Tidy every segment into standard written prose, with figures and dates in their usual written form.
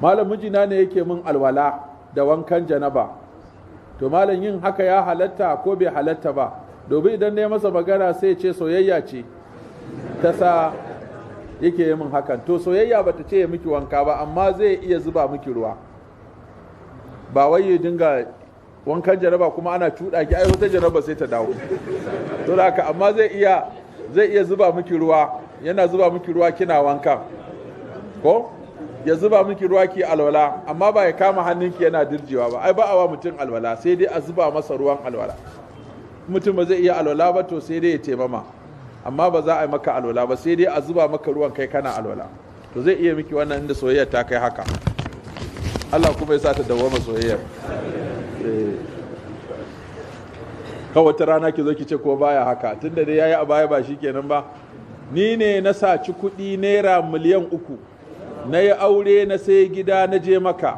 Malam, mijina ne yake min alwala da wankan janaba. To malam, yin haka ya halatta ko bai halatta ba? Domin idan na masa magana sai ce soyayya ce ta sa yake yi min hakan. To, soyayya bata ce ya miki wanka ba, amma zai iya zuba miki ruwa. Ba wai ya dinga wankan janaba kuma ana cuɗa ki, ai wata janaba sai ta dawo. To da haka, amma zai iya zuba miki ruwa, yana zuba miki ruwa kina wanka, ko ya zuba miki ruwa ki alwala, amma ba ya kama hannunki yana dirjewa ba. Ai ba a wa mutum alwala, sai dai a zuba masa ruwan alwala. Mutum ba zai iya alwala ba, to sai dai ya taimama, amma ba za a yi maka alwala ba, sai dai a zuba maka ruwan kai kana alwala. To zai iya miki wannan inda soyayya ta kai haka. Allah kuma ya sa ta dawwama soyayyar. Kawai wata rana ki zo ki ce ko baya haka, tunda dai yayi a baya, ba shikenan ba. Ni ne na saci kuɗi naira 3 miliyan, na yi aure, na sai gida, na je Maka.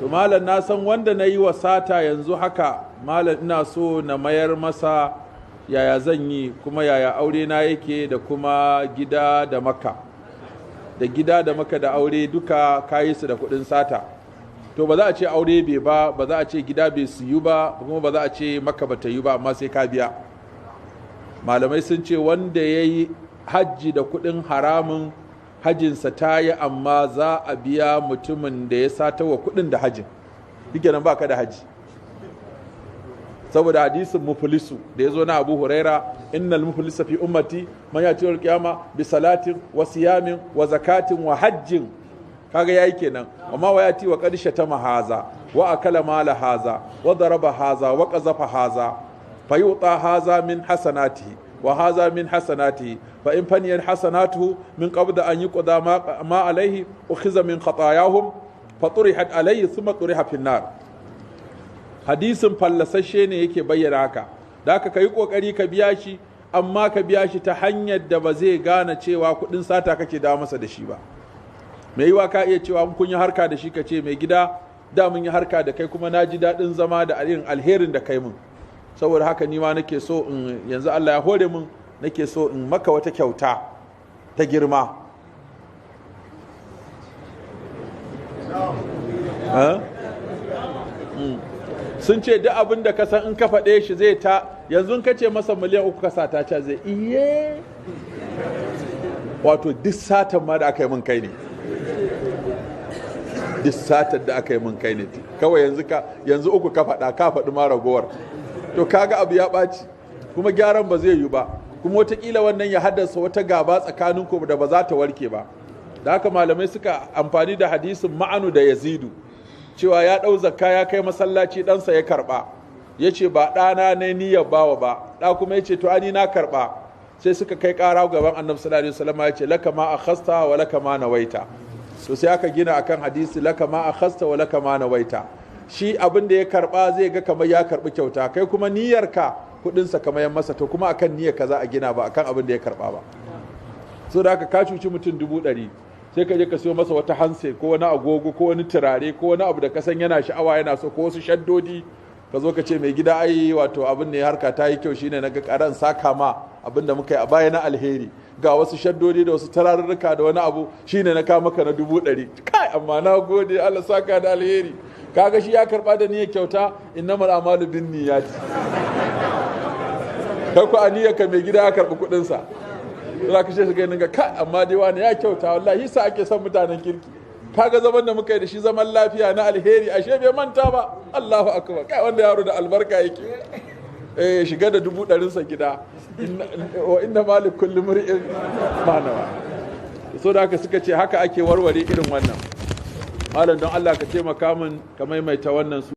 To malam, na san wanda na yi wa sata yanzu haka. Malam, ina so na mayar masa, yaya zan yi? Kuma yaya aure na yake da kuma gida da Maka, da gida da Maka da aure duka kayi su da kuɗin sata? To, ba za a ce aure bai ba, ba za a ce gida bai siyu ba, kuma ba za a ce Maka ba ta yi ba, amma sai ka biya. Malamai sun ce wanda ya yi hajji da kuɗin haramun, hajjinsa ta yi, amma za a biya mutumin da ya sata wa kuɗin da hajjin. Nan ba ka da hajji, saboda hadisin muflisu da ya zo na Abu Huraira: "إن المفلس في أمتي من يأتي القيامة بصلاة وصيام وزكاة وحج." Kaga yayi kenan, amma ويأتي وقد شتم هذا وأكل مال هذا وضرب هذا وقذف هذا، فيعطى هذا من حسناته وهذا من حسناته، فإن فنيت حسناته من قبل أن يقضى ما عليه، أخذ من خطاياهم فطرحت عليه، ثم طرح في النار. Hadisin fallasashe ne yake bayyana haka. Da haka ka yi kokari ka biya shi, amma ka biya shi ta hanyar da ba zai gane cewa kuɗin sata kake dawo masa da shi ba. Mai yiwa ka iya cewa kun yi harka da shi, ka ce, "Mai gida, da mun yi harka da kai, kuma na ji daɗin zama da irin alherin da kai mun. Saboda haka ni ma nake so in yanzu Allah ya hore mun, nake so in maka wata kyauta ta girma." Sun ce duk abin da ka san in ka faɗe shi zai ta yanzu, ka ce masa 3 miliyan ka sata, ca zai iye, wato duk satan ma da aka yi min kai ne, duk satar da aka yi min kai ne. Kawai yanzu ka yanzu uku ka faɗa, ka faɗi ma ragowar. To kaga abu ya ɓaci, kuma gyaran ba zai yi ba, kuma watakila wannan ya haddasa wata gaba tsakanin ku da ba za ta warke ba. Da haka malamai suka amfani da hadisin Ma'anu da Yazidu, cewa ya ɗau zakka ya kai masallaci, ɗansa ya karɓa, ya ce, "Ba ɗana ne niyyar bawa ba." Ɗa kuma ya ce, "To ani na karɓa." Sai suka kai ƙara gaban Annabi sallallahu alaihi wasallam, ya ce, "لك ما أخذت ولك ما نويت." To sai aka gina akan hadisi "لك ما أخذت ولك ما نويت". Shi abin da ya karɓa zai ga kamar ya karɓi kyauta, kai kuma niyyarka kuɗinsa kamar yan masa. To kuma akan niyyar ka za a gina, ba akan abin da ya karɓa ba. So da haka ka cuci mutum 100,000, sai ka je ka siyo masa wata handset ko wani agogo ko wani turare ko wani abu da ka san yana sha'awa, yana so, ko wasu shaddodi. Ka zo ka ce, "Mai gida, ai wato abin ne harka ta yi kyau, shine naga karan saka ma abin da muka yi a baya na alheri. Ga wasu shaddodi da wasu tararruka da wani abu, shine na kawo maka na 100,000. Kai, amma na gode, Allah saka da alheri." Kaga shi ya karba da niyyar kyauta, إنما الأعمال بالنيات. Kai ku aniyar ka mai gida ya karbi kuɗin sa. Za ka ce ga kai, amma dai wani ya kyauta wallahi, sa ake son mutanen kirki. Kaga zaman da muka yi da shi zaman lafiya na alheri, ashe bai manta ba. Allahu akbar, kai wanda yaro da albarka yake. Eh, shiga da 100,000 sa gida. وإنما لكل امرئ ما نوى. So da haka suka ce haka ake warware irin wannan. Malam, don Allah ka taimaka min ka maimaita wannan su.